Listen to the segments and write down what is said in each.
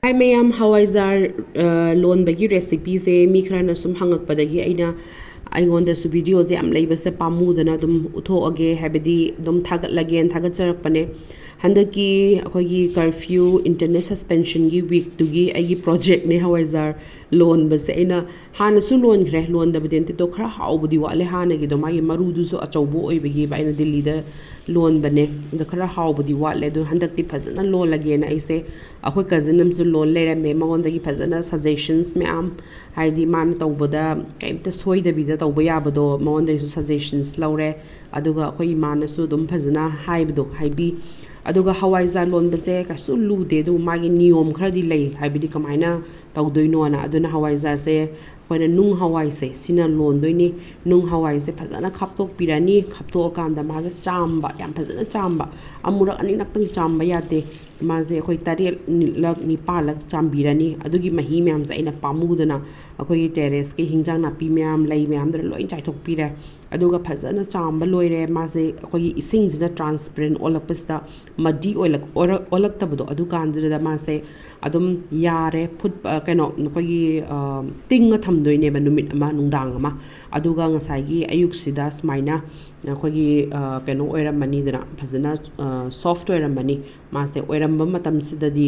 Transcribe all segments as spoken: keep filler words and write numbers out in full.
ꯍꯥꯏ ꯃꯌꯥꯝ, ꯍꯋꯥꯏꯖꯥꯔ ꯑ, ꯂꯣꯟꯕꯒꯤ ꯔꯦꯁꯤꯄꯤꯁꯦ ꯃꯤ ꯈꯔꯅ ꯁꯨꯝ ꯍꯪꯉꯛꯄꯗꯒꯤ ꯑꯩꯅ ꯑꯩꯉꯣꯟꯗꯁꯨ ꯚꯤꯗꯤꯑꯣꯁꯦ ꯌꯥꯝ ꯂꯩꯕꯁꯦ ꯄꯥꯝꯃꯨꯗꯅ ꯑꯗꯨꯝ ꯎꯠꯊꯣꯛꯑꯒꯦ, ꯍꯥꯏꯕꯗꯤ ꯑꯗꯨꯝ ꯊꯥꯒꯠꯂꯒꯦꯅ ꯊꯥꯒꯠꯆꯔꯛꯄꯅꯦ꯫ ꯍꯟꯗꯛꯀꯤ ꯑꯩꯈꯣꯏꯒꯤ ꯀꯔꯐ꯭ꯌꯨ, ꯏꯟꯇꯔꯅꯦꯠ ꯁꯁꯄꯦꯟꯁꯟꯒꯤ ꯋꯤꯛꯇꯨꯒꯤ ꯑꯩꯒꯤ ꯄ꯭ꯔꯣꯖꯦꯛꯅꯦ ꯍꯋꯥꯏꯖꯥꯔ ꯂꯣꯟꯕꯁꯦ꯫ ꯑꯩꯅ ꯍꯥꯟꯅꯁꯨ ꯂꯣꯟꯈ꯭ꯔꯦ, ꯂꯣꯟꯗꯕꯗꯤ ꯅꯠꯇꯦ, ꯑꯗꯣ ꯈꯔ ꯍꯥꯎꯕꯗꯤ ꯋꯥꯠꯂꯦ ꯍꯥꯟꯅꯒꯤꯗꯣ, ꯃꯥꯒꯤ ꯃꯔꯨꯗꯨꯁꯨ ꯑꯆꯧꯕ ꯑꯣꯏꯕꯒꯤꯕ꯫ ꯑꯩꯅ ꯗꯤꯜꯂꯤꯗ ꯂꯣꯟꯕꯅꯦ, ꯑꯗꯣ ꯈꯔ ꯍꯥꯎꯕꯗꯤ ꯋꯥꯠꯂꯦ꯫ ꯑꯗꯣ ꯍꯟꯗꯛꯇꯤ ꯐꯖꯅ ꯂꯣꯜꯂꯒꯦꯅ ꯑꯩꯁꯦ, ꯑꯩꯈꯣꯏ ꯀꯖꯤꯟ ꯑꯃꯁꯨ ꯂꯣꯟ ꯂꯩꯔꯝꯃꯦ, ꯃꯉꯣꯟꯗꯒꯤ ꯐꯖꯅ ꯁꯖꯦꯁꯟꯁ ꯃꯌꯥꯝ, ꯍꯥꯏꯗꯤ ꯃꯥꯅ ꯇꯧꯕꯗ ꯀꯩꯝꯇ ꯁꯣꯏꯗꯕꯤꯗ ꯇꯧꯕ ꯌꯥꯕꯗꯣ, ꯃꯉꯣꯟꯗꯒꯤꯁꯨ ꯁꯖꯦꯁꯟꯁ ꯂꯧꯔꯦ꯫ ꯑꯗꯨꯒ ꯑꯩꯈꯣꯏ ꯏꯃꯥꯅꯁꯨ ꯑꯗꯨꯝ ꯐꯖꯅ ꯍꯥꯏꯕꯗꯣ ꯍꯥꯏꯕꯤ꯫ ꯑꯗꯨꯒ ꯍꯋꯥꯏꯖꯥꯔ ꯂꯣꯟꯕꯁꯦ ꯀꯩꯁꯨ ꯂꯨꯗꯦ, ꯑꯗꯨꯕꯨ ꯃꯥꯒꯤ ꯅꯤꯌꯣꯝ ꯈꯔꯗꯤ ꯂꯩ, ꯍꯥꯏꯕꯗꯤ ꯀꯃꯥꯏꯅ ꯇꯧꯗꯣꯏꯅꯣꯅ꯫ ꯑꯗꯨꯅ ꯍꯋꯥꯏꯖꯥꯔꯁꯦ ꯑꯩꯈꯣꯏꯅ ꯅꯨꯡ ꯍꯋꯥꯏꯁꯦ ꯁꯤꯅ ꯂꯣꯟꯗꯣꯏꯅꯤ꯫ ꯅꯨꯡ ꯍꯋꯥꯏꯁꯦ ꯐꯖꯅ ꯈꯥꯞꯇꯣꯛꯄꯤꯔꯅꯤ꯫ ꯈꯥꯞꯇꯣꯛꯑꯀꯥꯟꯗ ꯃꯥꯁꯦ ꯆꯥꯝꯕ, ꯌꯥꯝ ꯐꯖꯅ ꯆꯥꯝꯕ, ꯑꯃꯨꯔꯛ ꯑꯅꯤꯔꯛꯇꯪ ꯆꯥꯝꯕ ꯌꯥꯗꯦ꯫ ꯃꯥꯁꯦ ꯑꯩꯈꯣꯏ ꯇꯔꯦꯠꯂꯛ ꯅꯤꯄꯥꯜꯂꯛ ꯆꯥꯝꯕꯤꯔꯅꯤ꯫ ꯑꯗꯨꯒꯤ ꯃꯍꯤ ꯃꯌꯥꯝꯁꯦ ꯑꯩꯅ ꯄꯥꯝꯃꯨꯗꯅ ꯑꯩꯈꯣꯏꯒꯤ ꯇꯦꯔꯦꯁꯀꯤ ꯍꯤꯟꯖꯥꯡ ꯅꯥꯄꯤ ꯃꯌꯥꯝ, ꯂꯩ ꯃꯌꯥꯝꯗꯨꯗ ꯂꯣꯏ ꯆꯥꯏꯊꯣꯛꯄꯤꯔꯦ꯫ ꯑꯗꯨꯒ ꯐꯖꯅ ꯆꯥꯝꯕ ꯂꯣꯏꯔꯦ꯫ ꯃꯥꯁꯦ ꯑꯩꯈꯣꯏꯒꯤ ꯏꯁꯤꯡꯁꯤꯅ ꯇ꯭ꯔꯥꯟꯁꯄꯦꯔꯦꯟ ꯑꯣꯜꯂꯛꯄꯁꯤꯗ, ꯃꯗꯤ ꯑꯣꯏꯂꯛ-, ꯑꯣꯔ-, ꯑꯣꯜꯂꯛꯇꯕꯗꯣ, ꯑꯗꯨꯀꯥꯟꯗꯨꯗ ꯃꯥꯁꯦ ꯑꯗꯨꯝ ꯌꯥꯔꯦ ꯐꯨꯠꯄ, ꯀꯩꯅꯣ, ꯑꯩꯈꯣꯏꯒꯤ, ꯑ, ꯇꯤꯡꯉ ꯊꯝꯗꯣꯏꯅꯦꯕ ꯅꯨꯃꯤꯠ ꯑꯃ, ꯅꯨꯡꯗꯥꯡ ꯑꯃ꯫ ꯑꯗꯨꯒ ꯉꯁꯥꯏꯒꯤ ꯑꯌꯨꯛꯁꯤꯗ ꯁꯨꯃꯥꯏꯅ ꯑꯩꯈꯣꯏꯒꯤ, ꯑ, ꯀꯩꯅꯣ ꯑꯣꯏꯔꯝꯃꯅꯤꯗꯅ, ꯐꯖꯅ, ꯑ, ꯁꯣꯐ ꯑꯣꯏꯔꯝꯃꯅꯤ꯫ ꯃꯥꯁꯦ ꯑꯣꯏꯔꯝꯕ ꯃꯇꯝꯁꯤꯗꯗꯤ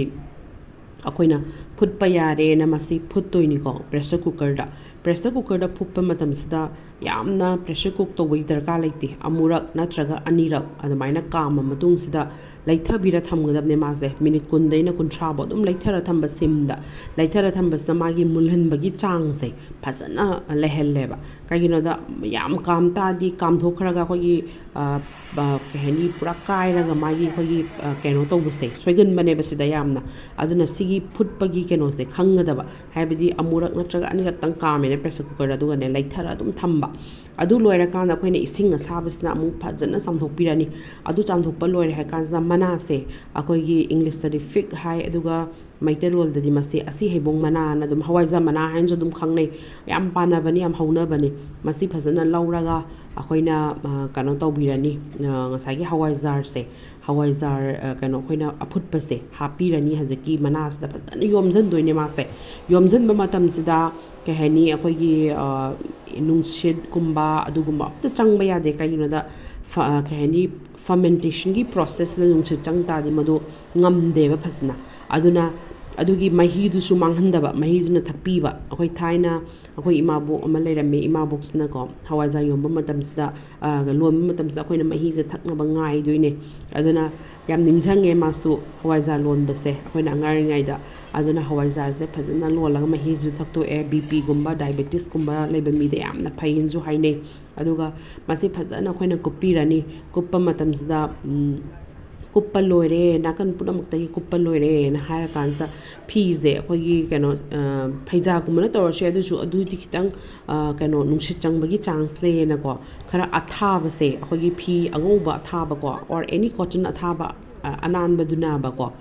ꯑꯩꯈꯣꯏꯅ ꯐꯨꯠꯄ ꯌꯥꯔꯦꯅ ꯃꯁꯤ ꯐꯨꯠꯇꯣꯏꯅꯤꯀꯣ ꯄ꯭ꯔꯦꯁꯔ ꯀꯨꯀꯔꯗ꯫ ꯄ꯭ꯔꯦꯁꯔ ꯀꯨꯀꯔꯗ ꯐꯨꯠꯄ ꯃꯇꯝꯁꯤꯗ ꯌꯥꯝꯅ ꯄ꯭ꯔꯦꯁꯔ ꯀꯨꯛ ꯇꯧꯕꯒꯤ ꯗꯔꯀꯥꯔ ꯂꯩꯇꯦ꯫ ꯑꯃꯨꯔꯛ ꯅꯠꯇ꯭ꯔꯒ ꯑꯅꯤꯔꯛ ꯑꯗꯨꯃꯥꯏꯅ ꯀꯥꯝꯃ ꯃꯇꯨꯡꯁꯤꯗ ꯂꯩꯊꯕꯤꯔ ꯊꯝꯒꯗꯕꯅꯦ꯫ ꯃꯥꯁꯦ ꯃꯤꯅꯤꯠ ꯀꯨꯟꯗꯩꯅ ꯀꯨꯟꯊ꯭ꯔꯥ ꯐꯥꯎ ꯑꯗꯨꯝ ꯂꯩꯊꯔ ꯊꯝꯕ ꯁꯤꯝꯗ꯫ ꯂꯩꯊꯔ ꯊꯝꯕꯁꯤꯅ ꯃꯥꯒꯤ ꯃꯨꯜꯍꯟꯕꯒꯤ ꯆꯥꯡꯁꯦ ꯐꯖꯅ ꯂꯩꯍꯜꯂꯦꯕ꯫ ꯀꯩꯒꯤꯅꯣꯗ, ꯌꯥꯝ ꯀꯥꯝ ꯇꯥꯔꯗꯤ ꯀꯥꯝꯊꯣꯛꯈ꯭ꯔꯒ ꯑꯩꯈꯣꯏꯒꯤ, ꯑ, ꯑ, ꯀꯩ ꯍꯥꯏꯅꯤ, ꯄꯨꯔꯥ ꯀꯥꯏꯔꯒ ꯃꯥꯒꯤ ꯑꯩꯈꯣꯏꯒꯤ, ꯑ, ꯀꯩꯅꯣ ꯇꯧꯕꯁꯦ ꯁꯣꯏꯒꯟꯕꯅꯦꯕ ꯁꯤꯗ ꯌꯥꯝꯅ꯫ ꯑꯗꯨꯅ ꯁꯤꯒꯤ ꯐꯨꯠꯄꯒꯤ ꯀꯩꯅꯣꯁꯦ ꯈꯪꯒꯗꯕ, ꯍꯥꯏꯕꯗꯤ ꯑꯃꯨꯔꯛ ꯅꯠꯇ꯭ꯔꯒ ꯑꯅꯤꯔꯛꯇꯪ ꯀꯥꯝꯃꯦꯅ ꯄ꯭ꯔꯦꯁꯔ ꯀꯨꯀꯔꯗ, ꯑꯗꯨꯒꯅꯦ ꯂꯩꯊꯔ ꯑꯗꯨꯝ ꯊꯝꯕ꯫ ꯑꯗꯨ ꯂꯣꯏꯔꯀꯥꯟꯗ ꯑꯩꯈꯣꯏꯅ ꯏꯁꯤꯡ ꯑꯁꯥꯕꯁꯤꯅ ꯑꯃꯨꯛ ꯐꯖꯅ ꯆꯥꯝꯊꯣꯛꯄꯤꯔꯅꯤ꯫ ꯑꯗꯨ ꯆꯥꯝꯊꯣꯛꯄ ꯂꯣꯏꯔꯦ ꯍꯥꯏ ꯀꯥꯟꯁꯤꯗ ꯃꯅꯥꯁꯦ, ꯑꯩꯈꯣꯏꯒꯤ ꯏꯪꯂꯤꯁꯇꯗꯤ ꯐꯤꯛ ꯍꯥꯏ, ꯑꯗꯨꯒ ꯃꯩꯇꯩꯂꯣꯟꯗꯗꯤ ꯃꯁꯤ ꯑꯁꯤ ꯍꯩꯕꯣꯡ ꯃꯅꯥ ꯍꯥꯏꯅ ꯑꯗꯨꯝ, ꯍꯋꯥꯏꯖꯥꯔ ꯃꯅꯥ ꯍꯥꯏꯅꯁꯨ ꯑꯗꯨꯝ ꯈꯪꯅꯩ꯫ ꯌꯥꯝ ꯄꯥꯟꯅꯕꯅꯤ, ꯌꯥꯝ ꯍꯧꯅꯕꯅꯤ꯫ ꯃꯁꯤ ꯐꯖꯅ ꯂꯧꯔꯒ ꯑꯩꯈꯣꯏꯅ, ꯑ, ꯀꯩꯅꯣ ꯇꯧꯕꯤꯔꯅꯤ, ꯑ, ꯉꯁꯥꯏꯒꯤ ꯍꯋꯥꯏꯖꯥꯔꯁꯦ, ꯍꯋꯥꯏꯖꯥꯔ, ꯑ, ꯀꯩꯅꯣ, ꯑꯩꯈꯣꯏꯅ ꯑꯐꯨꯠꯄꯁꯦ ꯍꯥꯞꯄꯤꯔꯅꯤ ꯍꯧꯖꯤꯛꯀꯤ ꯃꯅꯥꯁꯤꯗ, ꯐꯖꯅ ꯌꯣꯝꯁꯤꯟꯗꯣꯏꯅꯦ ꯃꯥꯁꯦ꯫ ꯌꯣꯝꯁꯤꯟꯕ ꯃꯇꯝꯁꯤꯗ, ꯀꯩ ꯍꯥꯏꯅꯤ, ꯑꯩꯈꯣꯏꯒꯤ, ꯑ, ꯅꯨꯡꯁꯤꯠꯀꯨꯝꯕ ꯑꯗꯨꯒꯨꯝꯕ ꯑꯝꯇ ꯆꯪꯕ ꯌꯥꯗꯦ꯫ ꯀꯩꯒꯤꯅꯣꯗ, ꯐ-, ꯑ, ꯀꯩ ꯍꯥꯏꯅꯤ, ꯐꯔꯃꯦꯟꯇꯦꯁꯟꯒꯤ ꯄ꯭ꯔꯣꯁꯦꯁꯁꯤꯗ ꯅꯨꯡꯁꯤꯠ ꯆꯪ ꯇꯥꯔꯗꯤ ꯃꯗꯨ ꯉꯝꯗꯦꯕ ꯐꯖꯅ꯫ ꯑꯗꯨꯅ ꯑꯗꯨꯒꯤ ꯃꯍꯤꯗꯨꯁꯨ ꯃꯥꯡꯍꯟꯗꯕ, ꯃꯍꯤꯗꯨꯅ ꯊꯛꯄꯤꯕ꯫ ꯑꯩꯈꯣꯏ ꯊꯥꯏꯅ ꯑꯩꯈꯣꯏ ꯏꯃꯥꯕꯣꯛ ꯑꯃ ꯂꯩꯔꯝꯃꯦ, ꯏꯃꯥꯕꯣꯛꯁꯤꯅꯀꯣ, ꯍꯋꯥꯏꯖꯥꯔ ꯌꯣꯟꯕ ꯃꯇꯝꯁꯤꯗ, ꯑ, ꯂꯣꯟꯕ ꯃꯇꯝꯁꯤꯗ ꯑꯩꯈꯣꯏꯅ ꯃꯍꯤꯁꯦ ꯊꯛꯅꯕ ꯉꯥꯏꯗꯣꯏꯅꯦ꯫ ꯑꯗꯨꯅ ꯌꯥꯝ ꯅꯤꯡꯁꯤꯡꯉꯦ ꯃꯥꯁꯨ, ꯍꯋꯥꯏꯖꯥꯔ ꯂꯣꯟꯕꯁꯦ ꯑꯩꯈꯣꯏꯅ ꯑꯉꯥꯡ ꯑꯣꯏꯔꯤꯉꯩꯗ꯫ ꯑꯗꯨꯅ ꯍꯋꯥꯏꯖꯥꯔꯁꯦ ꯐꯖꯅ ꯂꯣꯜꯂꯒ ꯃꯍꯤꯁꯨ ꯊꯛꯇꯣꯛꯑꯦ꯫ ꯕꯤ ꯄꯤꯒꯨꯝꯕ, ꯗꯥꯏꯕꯦꯇꯤꯁꯀꯨꯝꯕ ꯂꯩꯕ ꯃꯤꯗ ꯌꯥꯝꯅ ꯐꯩꯅꯁꯨ ꯍꯥꯏꯅꯩ꯫ ꯑꯗꯨꯒ ꯃꯁꯤ ꯐꯖꯅ ꯑꯩꯈꯣꯏꯅ ꯀꯨꯞꯄꯤꯔꯅꯤ꯫ ꯀꯨꯞꯄ ꯃꯇꯝꯁꯤꯗ, ꯎꯝ, "ꯀꯨꯞꯄ ꯂꯣꯏꯔꯦ, ꯅꯥꯀꯟ ꯄꯨꯝꯅꯃꯛꯇꯒꯤ ꯀꯨꯞꯄ ꯂꯣꯏꯔꯦꯅ" ꯍꯥꯏꯔꯀꯥꯟꯁꯤꯗ, ꯐꯤꯁꯦ ꯑꯩꯈꯣꯏꯒꯤ ꯀꯩꯅꯣ, ꯑ, ꯐꯩꯖꯥꯒꯨꯝꯕꯅ ꯇꯧꯔꯁꯨ ꯌꯥꯏ, ꯑꯗꯨꯁꯨ ꯑꯗꯨꯗꯤ ꯈꯤꯇꯪ, ꯑ, ꯀꯩꯅꯣ, ꯅꯨꯡꯁꯤꯠ ꯆꯪꯕꯒꯤ ꯆꯥꯟꯁ ꯂꯩꯌꯦꯅꯀꯣ, ꯈꯔ ꯑꯊꯥꯕꯁꯦ, ꯑꯩꯈꯣꯏꯒꯤ ꯐꯤ ꯑꯉꯧꯕ ꯑꯊꯥꯕꯀꯣ, or any cotton ꯑꯊꯥꯕ, ꯑ, ꯑꯅꯥꯟꯕꯗꯨꯅꯕꯀꯣ,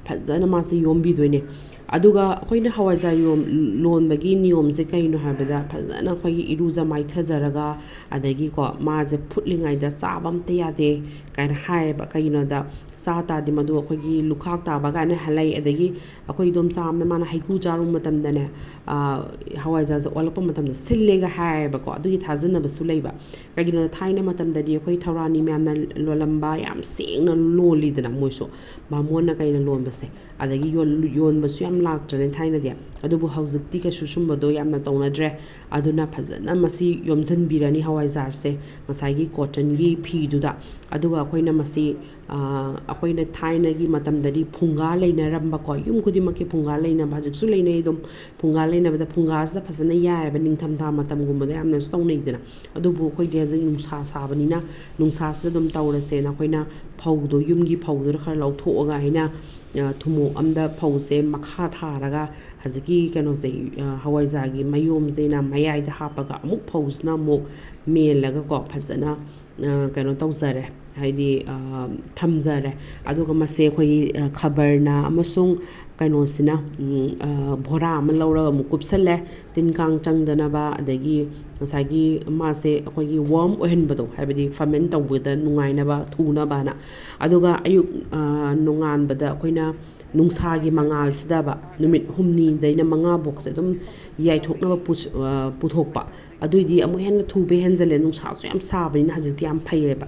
ꯐꯖꯅ ꯃꯥꯁꯦ ꯌꯣꯝꯕꯤꯗꯣꯏꯅꯦ꯫ ꯑꯗꯨꯒ ꯑꯩꯈꯣꯏꯅ ꯍꯋꯥꯏꯖꯥꯔ ꯌꯣꯝ-, ꯂꯣꯟꯕꯒꯤ ꯅꯤꯌꯣꯝꯁꯦ ꯀꯩꯅꯣ ꯍꯥꯏꯕꯗ, ꯐꯖꯅ ꯑꯩꯈꯣꯏꯒꯤ ꯏꯔꯨꯖ ꯃꯥꯏꯊꯖꯔꯒ, ꯑꯗꯒꯤꯀꯣ, ꯃꯥꯁꯦ ꯐꯨꯠꯂꯤꯉꯩꯗ ꯆꯥꯕ ꯑꯝꯇ ꯌꯥꯗꯦ ꯀꯥꯏꯅ ꯍꯥꯏꯌꯦꯕ꯫ ꯀꯩꯒꯤꯅꯣꯗ, ꯆꯥ ꯇꯥꯔꯗꯤ ꯃꯗꯨ ꯑꯩꯈꯣꯏꯒꯤ ꯂꯨꯈꯥꯛ ꯇꯥꯕ ꯀꯥꯏꯅ ꯍꯥꯏ-, ꯂꯩ꯫ ꯑꯗꯒꯤ ꯑꯩꯈꯣꯏ ꯏꯗꯣꯝꯆꯥ ꯑꯃꯅ, ꯃꯥꯅ ꯍꯩꯀꯨ ꯆꯥꯔꯨꯕ ꯃꯇꯝꯗꯅꯦ, ꯑ, ꯍꯋꯥꯏꯖꯥꯔꯁꯦ ꯑꯣꯜꯂꯛꯄ ꯃꯇꯝꯗ ꯁꯤꯜꯂꯦꯒ ꯍꯥꯏꯌꯦꯕꯀꯣ꯫ ꯑꯗꯨꯒꯤ ꯊꯥꯖꯅꯕꯁꯨ ꯂꯩꯕ꯫ ꯀꯩꯒꯤꯅꯣꯗ, ꯊꯥꯏꯅ ꯃꯇꯝꯗꯗꯤ ꯑꯩꯈꯣꯏ ꯊꯧꯔꯥꯅꯤ ꯃꯌꯥꯝꯅ ꯂꯣꯜꯂꯝꯕ ꯌꯥꯝ ꯁꯦꯡꯅ ꯂꯣꯜꯂꯤꯗꯅ ꯃꯣꯏꯁꯨ, ꯕꯥꯃꯣꯟꯅ ꯀꯩꯅ ꯂꯣꯟꯕꯁꯦ꯫ ꯑꯗꯒꯤ ꯌꯣꯟ-, ꯌꯣꯟꯕꯁꯨ ꯌꯥꯝ ꯂꯥꯛꯇ꯭ꯔꯅꯦ ꯊꯥꯏꯅꯗꯤ꯫ ꯑꯗꯨꯕꯨ ꯍꯧꯖꯤꯛꯇꯤ ꯀꯩꯁꯨ ꯁꯨꯝꯕꯗꯣ ꯌꯥꯝꯅ ꯇꯧꯅꯗ꯭ꯔꯦ꯫ ꯑꯗꯨꯅ ꯐꯖꯅ ꯃꯁꯤ ꯌꯣꯝꯁꯤꯟꯕꯤꯔꯅꯤ ꯍꯋꯥꯏꯖꯥꯔꯁꯦ ꯉꯁꯥꯏꯒꯤ ꯀꯣꯇꯟꯒꯤ ꯐꯤꯗꯨꯗ꯫ ꯑꯗꯨꯒ ꯑꯩꯈꯣꯏꯅ ꯃꯁꯤ, ꯑ, ꯑꯩꯈꯣꯏꯅ ꯊꯥꯏꯅꯒꯤ ꯃꯇꯝꯗꯗꯤ ꯐꯨꯡꯒꯥ ꯂꯩꯅꯔꯝꯕꯀꯣ, ꯌꯨꯝ ꯈꯨꯗꯤꯡꯃꯛꯀꯤ ꯐꯨꯡꯒꯥ ꯂꯩꯅꯕ, ꯍꯧꯖꯤꯛꯁꯨ ꯂꯩꯅꯩ ꯑꯗꯨꯝ꯫ ꯐꯨꯡꯒꯥ ꯂꯩꯅꯕꯗ ꯐꯨꯡꯒꯥꯁꯤꯗ ꯐꯖꯅ ꯌꯥꯏꯑꯕ, ꯅꯤꯡꯊꯝꯊꯥ ꯃꯇꯝꯒꯨꯝꯕꯗ ꯌꯥꯝꯅꯁꯨ ꯇꯧꯅꯩꯗꯅ꯫ ꯑꯗꯨꯕꯨ ꯑꯩꯈꯣꯏꯗꯤ ꯍꯧꯖꯤꯛ ꯅꯨꯡꯁꯥ ꯁꯥꯕꯅꯤꯅ ꯅꯨꯡꯁꯥꯁꯤꯗ ꯑꯗꯨꯝ ꯇꯧꯔꯁꯦꯅ ꯑꯩꯈꯣꯏꯅ ꯐꯧꯗꯣ, ꯌꯨꯝꯒꯤ ꯐꯧꯗꯨꯗ ꯈꯔ ꯂꯧꯊꯣꯛꯑꯒ ꯑꯩꯅ, ꯑ, ꯊꯨꯃꯣꯛ ꯑꯃꯗ ꯐꯧꯁꯦ ꯃꯈꯥ ꯊꯥꯔꯒ ꯍꯧꯖꯤꯛꯀꯤ ꯀꯩꯅꯣꯁꯦ, ꯑ, ꯍꯋꯥꯏꯖꯥꯔꯒꯤ ꯃꯌꯣꯝꯁꯤꯅ ꯃꯌꯥꯏꯗ ꯍꯥꯞꯄꯒ ꯑꯃꯨꯛ ꯐꯧꯁꯤꯅ ꯑꯃꯨꯛ ꯃꯦꯜꯂꯒꯀꯣ ꯐꯖꯅ, ꯑ, ꯀꯩꯅꯣ ꯇꯧꯖꯔꯦ, ꯍꯥꯏꯗꯤ, ꯑ, ꯊꯝꯖꯔꯦ꯫ ꯑꯗꯨꯒ ꯃꯁꯦ ꯑꯩꯈꯣꯏꯒꯤ, ꯑ, ꯈꯕꯔꯅ ꯑꯃꯁꯨꯡ ꯀꯩꯅꯣꯁꯤꯅ, ꯎꯝ, ꯑ, ꯕꯣꯔꯥ ꯑꯃ ꯂꯧꯔꯒ ꯑꯃꯨꯛ ꯀꯨꯞꯁꯜꯂꯦ꯫ ꯇꯤꯟ ꯀꯥꯡ ꯆꯪꯗꯅꯕ, ꯑꯗꯒꯤ ꯉꯁꯥꯏꯒꯤ ꯃꯥꯁꯦ ꯑꯩꯈꯣꯏꯒꯤ warm ꯑꯣꯏꯍꯟꯕꯗꯣ, ꯍꯥꯏꯕꯗꯤ ferment ꯇꯧꯕꯗ ꯅꯨꯡꯉꯥꯏꯅꯕ, ꯊꯨꯅꯕꯅ꯫ ꯑꯗꯨꯒ ꯑꯌꯨꯛ, ꯑ, ꯅꯣꯡꯉꯥꯟꯕꯗ ꯑꯩꯈꯣꯏꯅ ꯅꯨꯡꯁꯥꯒꯤ ꯃꯉꯥꯜꯁꯤꯗꯕ ꯅꯨꯃꯤꯠ ꯍꯨꯝꯅꯤꯗꯩꯅ ꯃꯉꯥ ꯐꯥꯎꯁꯦ ꯑꯗꯨꯝ ꯌꯥꯏꯊꯣꯛꯅꯕ ꯄꯨ-, ꯑ, ꯄꯨꯊꯣꯛꯄ꯫ ꯑꯗꯨꯏꯗꯤ ꯑꯃꯨꯛ ꯍꯦꯟꯅ ꯊꯨꯕ ꯍꯦꯟꯖꯜꯂꯦ, ꯅꯨꯡꯁꯥꯁꯨ ꯌꯥꯝ ꯁꯥꯕꯅꯤꯅ ꯍꯧꯖꯤꯛꯇꯤ ꯌꯥꯝ ꯐꯩꯌꯦꯕ꯫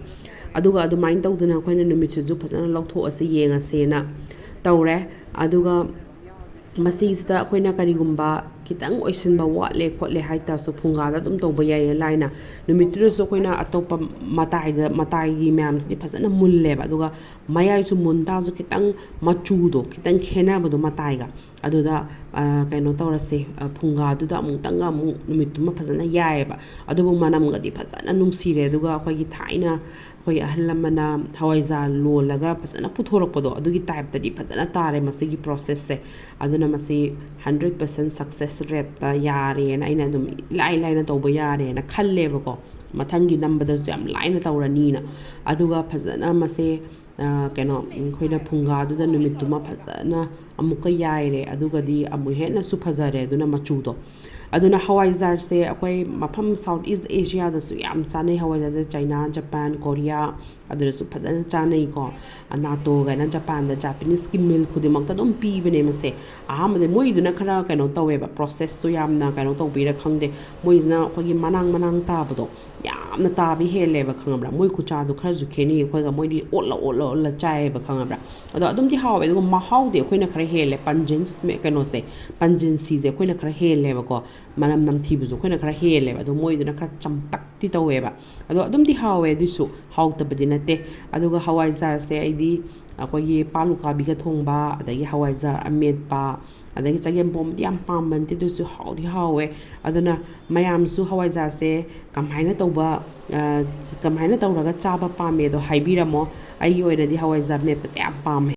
ꯑꯗꯨꯒ ꯑꯗꯨꯃꯥꯏꯅ ꯇꯧꯗꯅ ꯑꯩꯈꯣꯏꯅ ꯅꯨꯃꯤꯠꯁꯤꯁꯨ ꯐꯖꯅ ꯂꯧꯊꯣꯛꯑꯁꯤ, ꯌꯦꯡꯉꯁꯦꯅ ꯇꯧꯔꯦ꯫ ꯑꯗꯨꯒ ꯃꯁꯤꯁꯤꯗ ꯑꯩꯈꯣꯏꯅ ꯀꯔꯤꯒꯨꯝꯕ ꯈꯤꯇꯪ ꯑꯣꯏꯁꯤꯟꯕ ꯋꯥꯠꯂꯦ ꯈꯣꯠꯂꯦ ꯍꯥꯏ ꯇꯥꯔꯁꯨ ꯐꯨꯡꯒꯥꯗ ꯑꯗꯨꯝ ꯇꯧꯕ ꯌꯥꯏꯌꯦ ꯂꯥꯏꯅ꯫ ꯅꯨꯃꯤꯠꯇꯨꯗꯁꯨ ꯑꯩꯈꯣꯏꯅ ꯑꯇꯣꯞꯄ ꯃꯇꯥꯏꯗ, ꯃꯇꯥꯏꯒꯤ ꯃꯌꯥꯝꯁꯤꯗꯤ ꯐꯖꯅ ꯃꯨꯜꯂꯦꯕ, ꯑꯗꯨꯒ ꯃꯌꯥꯏꯁꯨ ꯃꯨꯟ ꯇꯥꯔꯁꯨ ꯈꯤꯇꯪ ꯃꯆꯨꯗꯣ ꯈꯤꯇꯪ ꯈꯦꯠꯅꯕꯗꯣ ꯃꯇꯥꯏꯒ, ꯑꯗꯨꯗ, ꯑ, ꯀꯩꯅꯣ ꯇꯧꯔꯁꯦ, ꯑ, ꯐꯨꯡꯒꯥꯗꯨꯗ ꯑꯃꯨꯛꯇꯪꯒ ꯑꯃꯨꯛ ꯅꯨꯃꯤꯠꯇꯨꯃ ꯐꯖꯅ ꯌꯥꯏꯌꯦꯕ꯫ ꯑꯗꯨꯕꯨ ꯃꯅꯝꯒꯗꯤ ꯐꯖꯅ ꯅꯨꯡꯁꯤꯔꯦ꯫ ꯑꯗꯨꯒ ꯑꯩꯈꯣꯏꯒꯤ ꯊꯥꯏꯅ ꯑꯩꯈꯣꯏ ꯑꯍꯜ ꯂꯃꯟꯅ ꯍꯋꯥꯏꯖꯥꯔ ꯂꯣꯜꯂꯒ ꯐꯖꯅ ꯄꯨꯊꯣꯔꯛꯄꯗꯣ, ꯑꯗꯨꯒꯤ type ꯇꯗꯤ ꯐꯖꯅ ꯇꯥꯔꯦ ꯃꯁꯤꯒꯤ process ꯁꯦ꯫ ꯑꯗꯨꯅ ꯃꯁꯤ hundred percent success rate ꯇ ꯌꯥꯔꯦꯅ ꯑꯩꯅ ꯑꯗꯨꯝ ꯏꯂꯥꯏ ꯂꯥꯏꯅ ꯇꯧꯕ ꯌꯥꯔꯦꯅ ꯈꯜꯂꯦꯕꯀꯣ꯫ ꯃꯊꯪꯒꯤ ꯅꯝꯕꯗꯁꯨ ꯌꯥꯝ ꯂꯥꯏꯅ ꯇꯧꯔꯅꯤꯅ꯫ ꯑꯗꯨꯒ ꯐꯖꯅ ꯃꯁꯦ, ꯑ, ꯀꯩꯅꯣ, ꯑꯩꯈꯣꯏꯅ ꯐꯨꯡꯒꯥꯗꯨꯗ ꯅꯨꯃꯤꯠꯇꯨꯃ ꯐꯖꯅ ꯑꯃꯨꯛꯀ ꯌꯥꯏꯔꯦ, ꯑꯗꯨꯒꯗꯤ ꯑꯃꯨꯛ ꯍꯦꯟꯅꯁꯨ ꯐꯖꯔꯦ ꯑꯗꯨꯅ ꯃꯆꯨꯗꯣ꯫ ꯑꯗꯨꯅ ꯍꯋꯥꯏꯖꯥꯔꯁꯦ ꯑꯩꯈꯣꯏ ꯃꯐꯝ South East Asia ꯗꯁꯨ ꯌꯥꯝ ꯆꯥꯅꯩ ꯍꯋꯥꯏꯖꯥꯔꯁꯦ, ꯆꯩꯅꯥ, ꯖꯄꯥꯟ, ꯀꯣꯔꯤꯌꯥ, ꯑꯗꯨꯗꯁꯨ ꯐꯖꯅ ꯆꯥꯅꯩꯀꯣ꯫ ꯅꯥꯇꯣ ꯀꯥꯏꯅ ꯖꯄꯥꯟꯗ Japanese ꯀꯤ meal ꯈꯨꯗꯤꯡꯃꯛꯇ ꯑꯗꯨꯝ ꯄꯤꯕꯅꯦ ꯃꯁꯦ꯫ ꯑꯍꯥꯟꯕꯗ ꯃꯣꯏꯗꯨꯅ ꯈꯔ ꯀꯩꯅꯣ ꯇꯧꯋꯦꯕ, process ꯇꯣ ꯌꯥꯝꯅ ꯀꯩꯅꯣ ꯇꯧꯕꯤꯔ ꯈꯪꯗꯦ, ꯃꯣꯏꯁꯤꯅ ꯑꯩꯈꯣꯏꯒꯤ ꯃꯅꯥꯡ ꯃꯅꯥꯡ ꯇꯥꯕꯗꯣ ꯌꯥꯝꯅ ꯇꯥꯕ ꯍꯦꯜꯂꯦꯕ, ꯈꯪꯉꯕ꯭ꯔꯥ? ꯃꯣꯏ ꯈꯨꯠꯆꯥꯗꯣ ꯈꯔꯁꯨ ꯈꯦꯠꯅꯩ ꯑꯩꯈꯣꯏꯒ, ꯃꯣꯏꯗꯤ ꯑꯣꯠꯂ ꯑꯣꯠꯂ ꯑꯣꯠꯂ ꯆꯥꯏꯌꯦꯕ, ꯈꯪꯉꯕ꯭ꯔꯥ? ꯑꯗꯣ ꯑꯗꯨꯝꯗꯤ ꯍꯥꯎꯋꯦ, ꯑꯗꯨꯒ ꯃꯍꯥꯎꯗꯤ ꯑꯩꯈꯣꯏꯅ ꯈꯔ ꯍꯦꯜꯂꯦ, pungent ꯁ꯭ꯃꯦ-, ꯀꯩꯅꯣꯁꯦ, pungency ꯁꯦ ꯑꯩꯈꯣꯏꯅ ꯈꯔ ꯍꯦꯜꯂꯦꯕꯀꯣ꯫ ꯃꯅꯝ ꯅꯝꯊꯤꯕꯁꯨ ꯑꯩꯈꯣꯏꯅ ꯈꯔ ꯍꯦꯜꯂꯦꯕ, ꯑꯗꯣ ꯃꯣꯏꯗꯨꯅ ꯈꯔ ꯆꯝꯇꯛꯇꯤ ꯇꯧꯋꯦꯕ꯫ ꯑꯗꯣ ꯑꯗꯨꯝꯗꯤ ꯍꯥꯎꯋꯦ, ꯑꯗꯨꯏꯁꯨ ꯍꯥꯎꯇꯕꯗꯤ ꯅꯠꯇꯦ꯫ ꯑꯗꯨꯒ ꯍꯋꯥꯏꯖꯥꯔꯁꯦ ꯑꯩꯗꯤ ꯑꯩꯈꯣꯏꯒꯤ ꯄꯥꯟ ꯎꯀꯥꯕꯤꯒ ꯊꯣꯡꯕ, ꯑꯗꯒꯤ ꯍꯋꯥꯏꯖꯥꯔ ꯑꯃꯦꯠꯄ, ꯑꯗꯒꯤ ꯆꯒꯦꯝꯄꯣꯝꯕꯗꯤ ꯌꯥꯝ ꯄꯥꯝꯕ ꯅꯠꯇꯦ, ꯑꯗꯨꯁꯨ ꯍꯥꯎꯗꯤ ꯍꯥꯎꯋꯦ꯫ ꯑꯗꯨꯅ ꯃꯌꯥꯝꯁꯨ ꯍꯋꯥꯏꯖꯥꯔꯁꯦ ꯀꯃꯥꯏꯅ ꯇꯧꯕ, ꯑ, ꯀꯃꯥꯏꯅ ꯇꯧꯔꯒ ꯆꯥꯕ ꯄꯥꯝꯃꯦꯗꯣ ꯍꯥꯏꯕꯤꯔꯝꯃꯣ꯫ ꯑꯩꯒꯤ ꯑꯣꯏꯅꯗꯤ ꯍꯋꯥꯏꯖꯥꯔ ꯃꯦꯠꯄꯁꯦ ꯌꯥꯝ ꯄꯥꯝꯃꯦ꯫